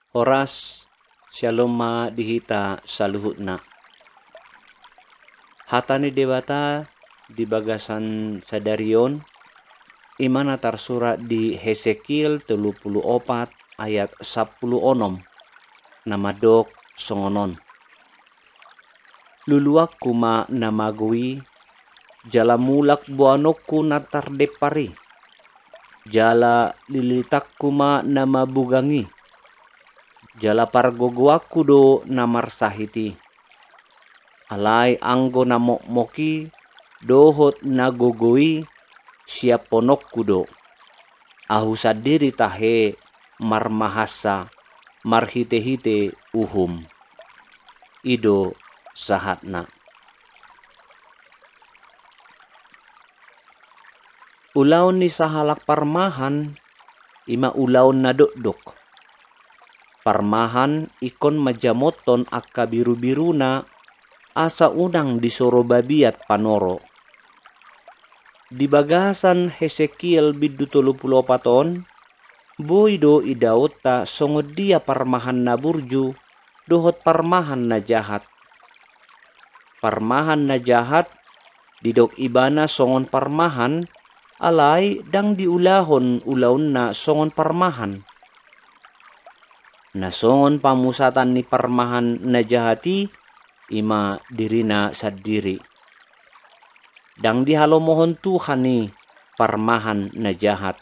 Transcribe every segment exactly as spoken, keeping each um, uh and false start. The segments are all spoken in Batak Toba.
Horas, syalom ma di hita saluhutna. Hata ni Debata di bagasan sadari on, i ma na tarsurat di Hesekiel tolu pulu opat ayat sampulu onom, na mandok songon on. Luluanku ma na mago i, jala mulak boanonku na tardempar i. Jala lilitangku ma na mabugang i, jala pargogoanku do na marsahit i. Alai anggo na mokmok i dohot na gogo i siampononku do. Ahu sandiri tahe marmahansa marhitehite uhum. I do sahatna. Ulaon ni sahalak parmahan i ma ulaon na dokdok. Parmahan ingkon manjamothon angka birubiruna asa unang disoro babiat panoro. Di bagasan Hesekiel bindu tolu pulu opat on, boi do idaonta songon dia parmahan na burju dohot parmahan na jahat. Parmahan na jahat didok ibana songon parmahan, alai ndang diulahon ulaonna songon parmahan. Na songon pamusatan ni parmahan na jahat i, i ma dirina sandiri. Ndang dihalomohon Tuhan i parmahan na jahat.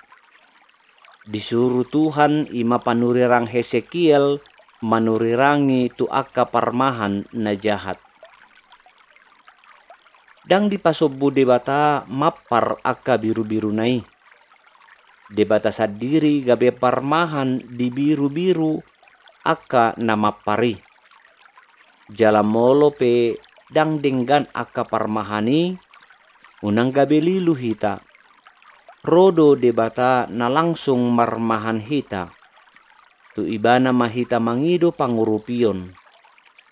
Disuru Tuhan i ma panurirang Hesekiel manurirangi tu angka parmahan na jahat. Ndang dipasombu Debata mampar angka birubiruna i. Debata sandiri gabe parmahan di birubiru angka na mampar i. Jala molo pe ndang denggan angka parmahan i, unang gabe lilu hita. Ro do Debata na langsung marmahan hita. Tu ibana ma hita mangido pangurupion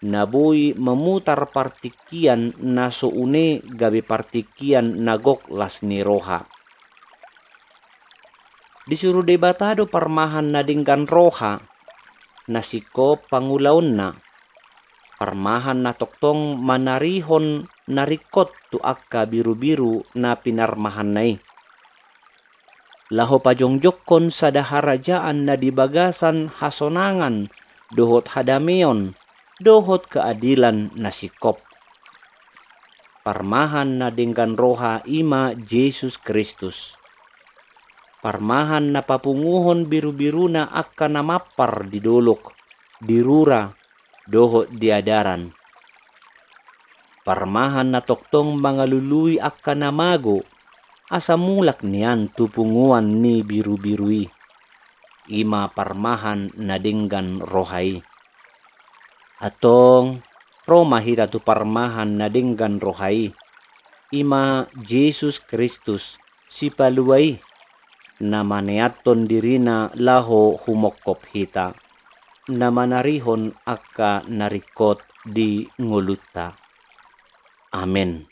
na boi mamutar partingkian na so une gabe partingkian na gok las ni roha. Disuru Debata do parmahan na denggan roha, na singkop pangulaonna. Parmahan na tongtong manarihon na ringkot tu angka birubiru na pinarmahanna i. Laho pajongjongkon sada harajaan na di bagasan hasonangan dohot hadameon dohot keadilan na singkop. Parmahan na denggan roha i ma Jesus Kristus. Parmahan na papunguhon birubiruna angka na mampar di dolok, di rura, dohot di adaran. Parmahan na tongtong mangalului angka na mago, asa mulak nian tu punguan ni birubiru i. I ma parmahan na denggan roha i. Antong, ro ma hita tu parmahan na denggan roha i. I ma Jesus Kristus, Sipalua i, na maneathon dirina laho humongkop hita, na manarihon angka na ringkot di ngolunta. Amen.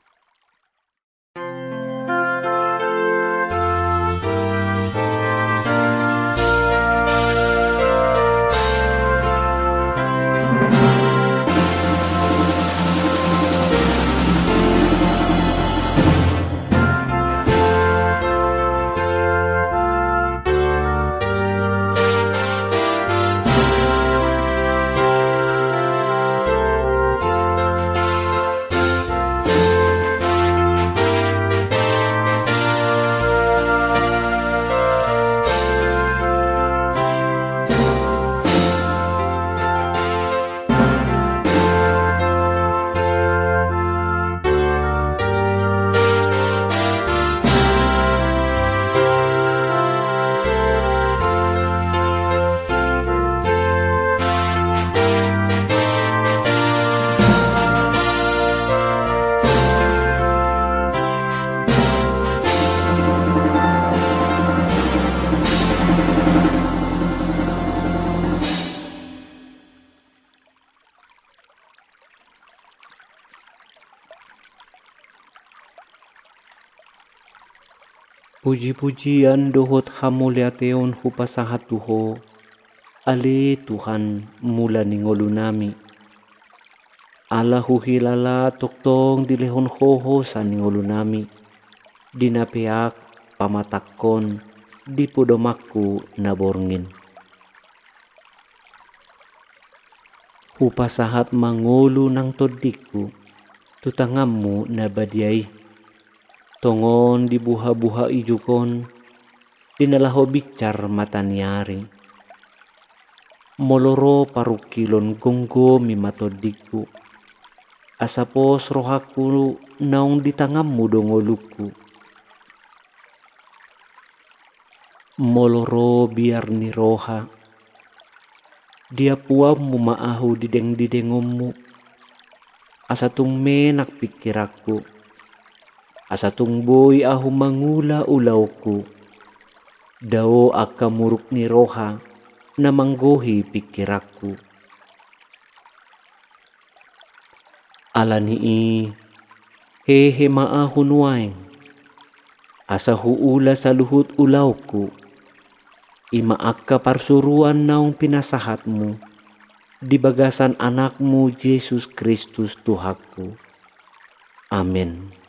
Puji-pujian dohot hamuliateon hupasahat tu Ho, Ale Tuhan, mula ni ngolunami. Ala huhilala tongtong dilehon Ho hosa ni ngolunami, di na peak pamatangkon di podomanku na borngin. Hupasahat ma ngolu nang tondingku tu tanganmu na badia i. Tongon di buha-buha ijuk on, di na laho binsar mata ni ari. Molo ro parungkilon, gomgomi ma tondingku. Asa pos rohangku naung di tanganmu do ngolungku. Molo ro biar ni roha, diampuonmu ma ahu didengdidengonmu, asa tung menak pingkiranku, asa tung boi ahu mangula ulaonku, dao angka muruk ni roha na manggohi pingkiranku. Ala ni i, hehe ma ahu nuaeng, asa huula saluhut ulaonku, i ma angka parsuruan naung pinasahatmu di bagasan Anakmu Jesus Kristus Tuhanku. Amen.